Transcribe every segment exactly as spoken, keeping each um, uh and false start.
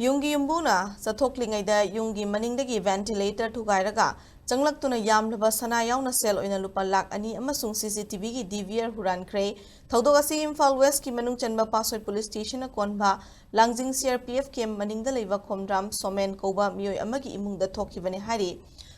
ꯌꯨꯝꯒꯤ ꯌꯨꯝꯕꯨꯅ ꯆꯠꯊꯣꯛꯂꯤꯉꯩꯗ ꯌꯨꯝꯒꯤ ꯃꯅꯤꯡꯗꯒꯤ ventilator ꯊꯨꯒꯥꯏꯔꯒ ꯆꯪꯂꯛꯇꯨꯅ ꯌꯥꯝꯂꯕ ꯁꯅꯥ ꯌꯥꯎꯅ ꯁꯦꯜ ꯑꯣꯏꯅ ꯂꯨꯄꯥ ꯂꯥꯈ ꯑꯅꯤ ꯑꯃꯁꯨꯡ CCTVꯒꯤ DVR ꯍꯨꯔꯥꯟꯈ꯭ꯔꯦ꯫ ꯊꯧꯗꯣꯛ ꯑꯁꯤ ꯏꯝꯐꯥꯜ Westꯀꯤ ꯃꯅꯨꯡ ꯆꯟꯕ ꯄꯥꯠꯁꯣꯏ police station ꯑꯀꯣꯟꯕ ꯂꯥꯡꯖꯤꯡ CRPF camp ꯃꯅꯤꯡꯗ ꯂꯩꯕ ꯈꯣꯝꯗ꯭ꯔꯥꯝ ꯁꯣꯃꯦꯟ ꯀꯧꯕ ꯃꯤꯑꯣꯏ ꯑꯃꯒꯤ ꯏꯃꯨꯡꯗ ꯊꯣꯛꯈꯤꯕꯅꯤ ꯍꯥꯏꯔꯤ꯫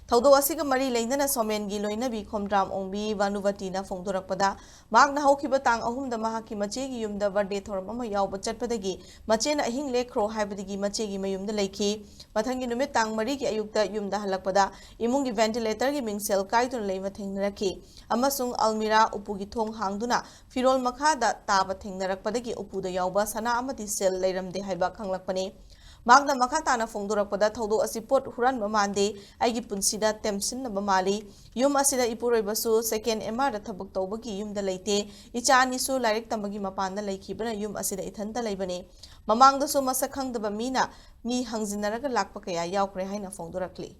ꯊꯧꯗꯣꯛ ꯑꯁꯤꯒ ꯃꯔꯤ ꯂꯩꯅꯅ ꯁꯣꯃꯦꯟꯒꯤ ꯂꯣꯏꯅꯕꯤ ꯈꯣꯝꯗ꯭ꯔꯥꯝ ꯑꯣꯡꯕꯤ ꯚꯥꯅꯨꯚꯇꯤꯅ ꯐꯣꯡꯗꯣꯔꯛꯄꯗ, ꯃꯍꯥꯛꯅ ꯍꯧꯈꯤꯕ ꯇꯥꯡ ꯑꯍꯨꯝꯗ ꯃꯍꯥꯛꯀꯤ ꯃꯆꯦꯒꯤ ꯌꯨꯝꯗ birthday ꯊꯧꯔꯝ ꯑꯃ ꯌꯥꯎꯕ ꯆꯠꯄꯗꯒꯤ ꯃꯆꯦꯅ ꯑꯍꯤꯡ ꯂꯦꯛꯈ꯭ꯔꯣ ꯍꯥꯏꯕꯗꯒꯤ ꯃꯆꯦꯒꯤ ꯃꯌꯨꯝꯗ ꯂꯩꯈꯤ꯫ ꯃꯊꯪꯒꯤ ꯅꯨꯃꯤꯠ ꯇꯥꯡ ꯃꯔꯤꯒꯤ ꯑꯌꯨꯛꯇ ꯌꯨꯝꯗ ꯍꯜꯂꯛꯄꯗ ꯏꯃꯨꯡꯒꯤ ventilatorꯒꯤ ꯃꯤꯡꯁꯦꯜ ꯀꯥꯏꯗꯨꯅ ꯂꯩꯕ ꯊꯦꯡꯅꯔꯛꯈꯤ ꯑꯃꯁꯨꯡ ꯑꯜꯃꯤꯔꯥ ꯎꯄꯨꯒꯤ ꯊꯣꯡ ꯍꯥꯡꯗꯨꯅ ꯐꯤꯔꯣꯜ ꯃꯈꯥꯗ ꯇꯥꯕ ꯊꯦꯡꯅꯔꯛꯄꯗꯒꯤ ꯎꯄꯨꯗ ꯌꯥꯎꯕ ꯁꯅꯥ ꯑꯃꯗꯤ ꯁꯦꯜ ꯂꯩꯔꯝꯗꯦ ꯍꯥꯏꯕ ꯈꯪꯂꯛꯄꯅꯤ꯫ ꯃꯍꯥꯛꯅ ꯃꯈꯥ ꯇꯥꯅ ꯐꯣꯡꯗꯣꯔꯛꯄꯗ, ꯊꯧꯗꯣꯛ ꯑꯁꯤ ꯄꯣꯠ ꯍꯨꯔꯥꯟꯕ ꯃꯥꯟꯗꯦ, ꯑꯩꯒꯤ ꯄꯨꯟꯁꯤꯗ ꯇꯦꯝꯁꯤꯟꯅꯕ ꯃꯥꯜꯂꯤ꯫ ꯌꯨꯝ ꯑꯁꯤꯗ ꯏꯄꯨꯔꯣꯏꯕꯁꯨ second MRꯗ ꯊꯕꯛ ꯇꯧꯕꯒꯤ ꯌꯨꯝꯗ ꯂꯩꯇꯦ꯫ ꯏꯆꯥ ꯑꯅꯤꯁꯨ ꯂꯥꯏꯔꯤꯛ ꯇꯝꯕꯒꯤ ꯃꯄꯥꯟꯗ ꯂꯩꯈꯤꯕꯅ ꯌꯨꯝ ꯑꯁꯤꯗ ꯏꯊꯟꯇ ꯂꯩꯕꯅꯤ꯫ ꯃꯃꯥꯡꯗꯁꯨ ꯃꯁꯛ ꯈꯪꯗꯕ ꯃꯤꯅ ꯃꯤ ꯍꯪꯖꯤꯟꯅꯔꯒ ꯂꯥꯛꯄ ꯀꯌꯥ ꯌꯥꯎꯈ꯭ꯔꯦ ꯍꯥꯏꯅ ꯐꯣꯡꯗꯣꯔꯛꯂꯤ꯫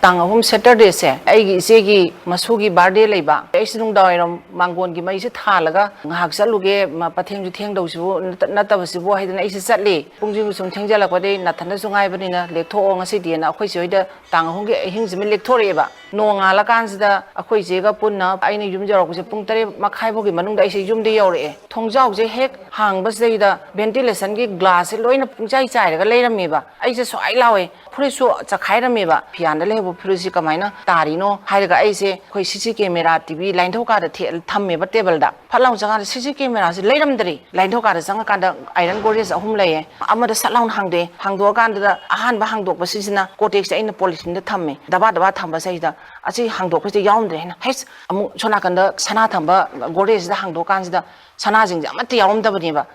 ꯇꯥꯡ ꯑꯍꯨꯝ Saturdayꯁꯦ ꯑꯩꯒꯤ ꯏꯆꯦꯒꯤ ꯃꯁꯨꯒꯤ birthday ꯂꯩꯕ꯫ ꯑꯩꯁꯦ ꯅꯨꯡꯗꯥꯡꯋꯥꯏꯔꯝ ꯃꯥꯡꯒꯣꯟꯒꯤ ꯃꯩꯁꯦ ꯊꯥꯜꯂꯒ ꯉꯥꯏꯍꯥꯛ ꯆꯠꯂꯨꯒꯦ, ꯃ-, ꯄꯊꯦꯡꯁꯨ ꯊꯦꯡꯗꯧꯁꯤꯕꯨ, ꯅꯠꯇ-, ꯅꯠꯇꯕꯁꯤꯕꯨ ꯍꯥꯏꯗꯅ ꯑꯩꯁꯦ ꯆꯠꯂꯤ꯫ ꯄꯨꯡꯁꯤꯕꯨ ꯁꯨꯝ ꯊꯦꯡꯖꯜꯂꯛꯄꯗꯒꯤ ꯅꯥꯊꯟꯗꯁꯨ ꯉꯥꯏꯕꯅꯤꯅ ꯂꯦꯛꯊꯣꯛꯑꯣ ꯉꯁꯤꯗꯤꯅ ꯑꯩꯈꯣꯏ ꯆꯦ ꯍꯣꯏꯗ ꯇꯥꯡ ꯑꯍꯨꯝꯒꯤ ꯑꯍꯤꯡꯁꯤꯃ ꯂꯦꯛꯊꯣꯔꯛꯑꯦꯕ꯫ ꯅꯣꯡꯉꯥꯜꯂꯀꯥꯟꯁꯤꯗ ꯑꯩꯈꯣꯏ ꯏꯆꯦꯒ ꯄꯨꯟꯅ ꯑꯩꯅ ꯌꯨꯝ ꯌꯧꯔꯛꯄꯁꯦ ꯄꯨꯡ ꯇꯔꯦꯠ ꯃꯈꯥꯏ ꯐꯥꯎꯒꯤ ꯃꯅꯨꯡꯗ ꯑꯩꯁꯦ ꯌꯨꯝꯗ ꯌꯧꯔꯛꯑꯦ꯫ ꯊꯣꯡꯖꯥꯎꯁꯦ ꯍꯦꯛ ꯍꯥꯡꯕꯁꯤꯗꯩꯗ ventilationꯒꯤ glassꯁꯦ ꯂꯣꯏꯅ ꯄꯨꯡꯆꯥꯏ ꯆꯥꯏꯔꯒ ꯂꯩꯔꯝꯃꯦꯕ꯫ ꯑꯩꯁꯦ ꯁ꯭ꯋꯥꯏ ꯂꯥꯎꯋꯦ, ꯐꯨꯔꯤꯠꯁꯨ ꯆꯈꯥꯏꯔꯝꯃꯦꯕ꯫ ꯐꯤꯌꯥꯟꯗ ꯂꯩꯍꯧꯕ ꯐꯨꯔꯤꯠꯁꯤ ꯀꯃꯥꯏꯅ ꯇꯥꯔꯤꯅꯣ ꯍꯥꯏꯔꯒ ꯑꯩꯁꯦ ꯑꯩꯈꯣꯏ CC camera, TV ꯂꯥꯏꯟꯊꯧꯀꯥꯗ ꯊꯦ-, ꯊꯝꯃꯦꯕ tableꯗ꯫ ꯐꯠ ꯂꯥꯎꯅ ꯆꯪꯉꯀꯥꯟꯗ CC cameraꯁꯤ ꯂꯩꯔꯝꯗ꯭ꯔꯦ꯫ ꯂꯥꯏꯟꯊꯧꯀꯥꯗ ꯆꯪꯉꯀꯥꯟꯗ iron gordage ꯑꯍꯨꯝ ꯂꯩꯌꯦ꯫ ꯑꯃꯗ ꯁꯠ ꯂꯥꯎꯅ ꯍꯥꯡꯗꯣꯛꯑꯦ꯫ ꯍꯥꯡꯗꯣꯛꯑꯀꯥꯟꯗꯨꯗ ꯑꯍꯥꯟꯕ ꯍꯥꯡꯗꯣꯛꯄꯁꯤꯁꯤꯅ Cortexꯁꯦ ꯑꯩꯅ polytheneꯗ ꯊꯝꯃꯦ꯫ ꯗꯕꯥ ꯗꯕꯥ ꯊꯝꯕꯁꯤꯗ ꯑꯁꯤ ꯍꯥꯡꯗꯣꯛꯄꯁꯤꯗ ꯌꯥꯎꯔꯝꯗ꯭ꯔꯦ ꯍꯥꯏꯅ, ꯍꯩꯁ! ꯑꯃꯨꯛ ꯁꯣꯝ ꯅꯥꯀꯟꯗ ꯁꯅꯥ ꯊꯝꯕ gorageꯁꯤꯗ ꯍꯥꯡꯗꯣꯛꯑꯀꯥꯟꯁꯤꯗ ꯁꯅꯥꯁꯤꯡꯁꯦ ꯑꯃꯠꯇ ꯌꯥꯎꯔꯝꯗꯕꯅꯦꯕ꯫